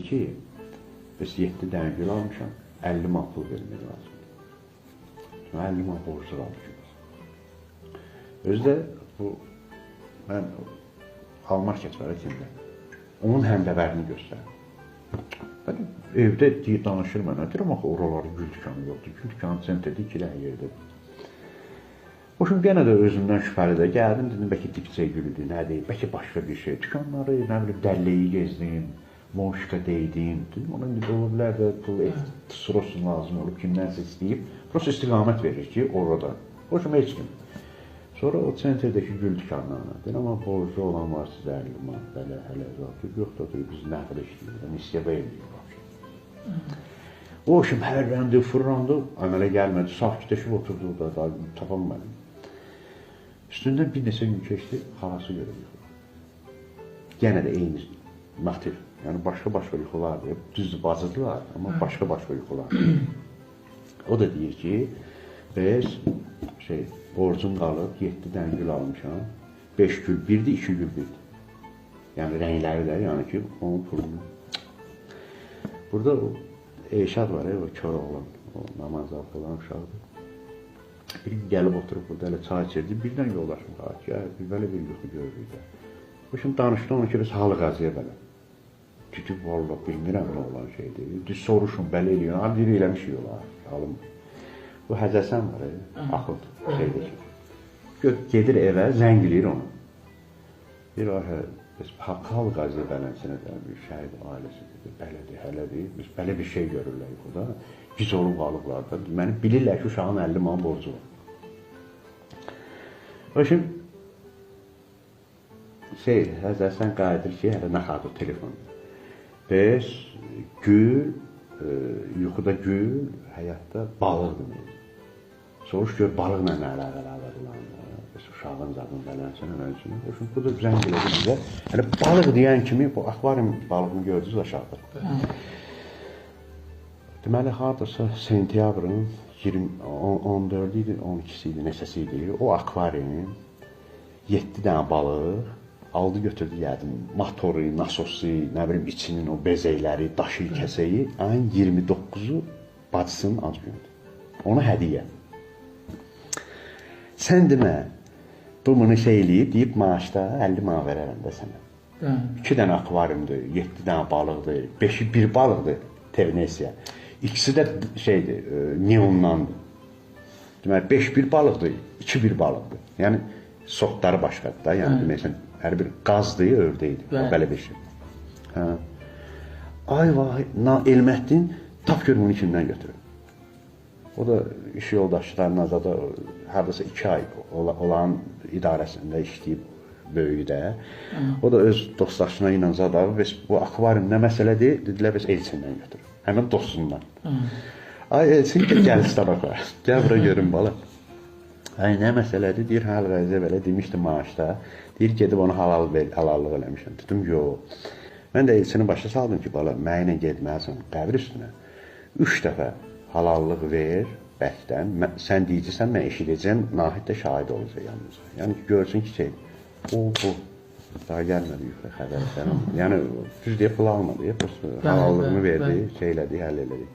ki, biz 7 dənə gül almışam, 50 manat pul vermək lazımdır. 50 manat borclu almışam. Özü də bu, mən Almarket var içində. Onun həmdəvərini göstərdim. Mən evdə deyir, danışır mənə, deyirəm, axı oralarda gül dükanı yoxdur. Gül dükanı sentrdə 2 dənə yerdədir. O şimdi yenə də özümdən şübhəli də gəldim, dedim, bəlkə dipçək gülüdür, nədir, bəlkə başqa bir şey. Dükanları, nə bilim, dəlləyi gezdim, moşka deydim. Dedim, ona indi ola bilər də pul srosun lazım olub, kimdənsə istəyib. Prosta istiqamət verir ki, orada. O şimdi heç kim. Sonra o sentrdəki gül dükanlarına deyir, amma borcu olan var sizə 50 manat, belə, hələ, yoxdur, biz nəqd işləyirik, nisiyəbə eləyir. O şimdi hərləndi, fırlandı, əmələ gəlmədi, sakitləşib oturdu da, daha tapamadım. Üstündən bir neçə gün keçdi, xalası görür yuxuda. Yenə də eyni motiv, yəni başqa-başqa yuxulardır, düzdür, bacıdılar, amma başqa-başqa yuxulardır. O da deyir ki, biz şey, borcum qalıb, 7 dənə gül almışam, 5 gül birdir, 2 gül birdir. Yəni rəngləri də, yəni ki, onun pulunu. Burada o Elşad var, o kör oğlan, o namaz oxuyan uşaqdır. Bir gün gəlib oturub burada elə çay içirdi, birdən yoldaşım qalır ki, belə bir yuxu görürük də. Bu şimdi danışdı ona ki, biz Halıqazıya belə. Dedi, vallah bilmirəm nə olan şeydir. Düz soruşun, belə eləyən, ha, deyir, eləmişik olar, alınmır. Bu Həzəsən var, axund şeydəki. Gedir evə, zəng eləyir onu. Deyir, ay, biz Halıqazıya beləsinə də bir şəhid ailəsidir, belədir, hələdir. Biz belə bir şey görürlər yuxuda. Gic olub qalıblar da. Məni bilirlər ki, uşağın 50 manat borcu var. O şimdi, şey, Həzəsən qayıdır ki, hələ naxadır telefon. Biz gül, yuxuda gül, həyatda balıq deməkdir. Soruş gör, balıqla nə əlaqələr var? Bəs uşağın zadın beləsinə, ölçünə. Şimdi bu da zəng elədi bizə. Hələ balıq deyən kimi, bu akvarium balığını gördünüz aşağıda. Deməli, haradasa sentyabrın 14-ü idi, 12-si idi, neçəsi idi. O akvarium 7 dənə balıq aldı götürdü yəqin motoru, nasosu, nə bilim içinin o bezəkləri, daşı, kəsəyi, ayın 29-u bacısının ad günüdür. Ona hədiyyə. Sən demə, bu bunu şey eləyib, deyib maaşda 50 manat verərəm də sənə. 2 dənə akvariumdur, 7 dənə balıqdır, 5-i bir balıqdır, Tevnesiya. İkisi də şeydir, neondandır. Deməli, 5 bir balıqdır, 2 bir balıqdır. Yəni, sortları başqadır da, yəni demək sən, hər bir qazdır, ördəkdir, belə bir şey. Hə. Ay vay, Elməddin, tap gör bunu kimdən götürür. O da iş yoldaşlarına da haradasa 2 ay olan idarəsində işləyib böyükdə. O da öz dostlaşına ilə zad abi, bəs bu akvarium nə məsələdir? Dedilər, bəs Elçindən götürür. Həmin dostundan. Ay Elçin, gəl stana qoy. Gəl bura görün bala. Ay nə məsələdir? Deyir, Halıqazıya belə demişdi maaşda. Deyir, gedib onu halallıq eləmişəm. Dedim, yox. Mən də Elçini başa saldım ki, bala, mənə getməlisən qəbir üstünə. 3 dəfə halallıq ver bərkdən. Sən deyəcəksən, mən eşidəcəm, Nahid də şahid olacaq yanımıza. Yəni ki, görsün ki, şey, o, bu. Daha gəlmədi yuxarı xəbər. Yəni, düz deyə pul almadı, halallığını verdi, şey elədi, həll elədi.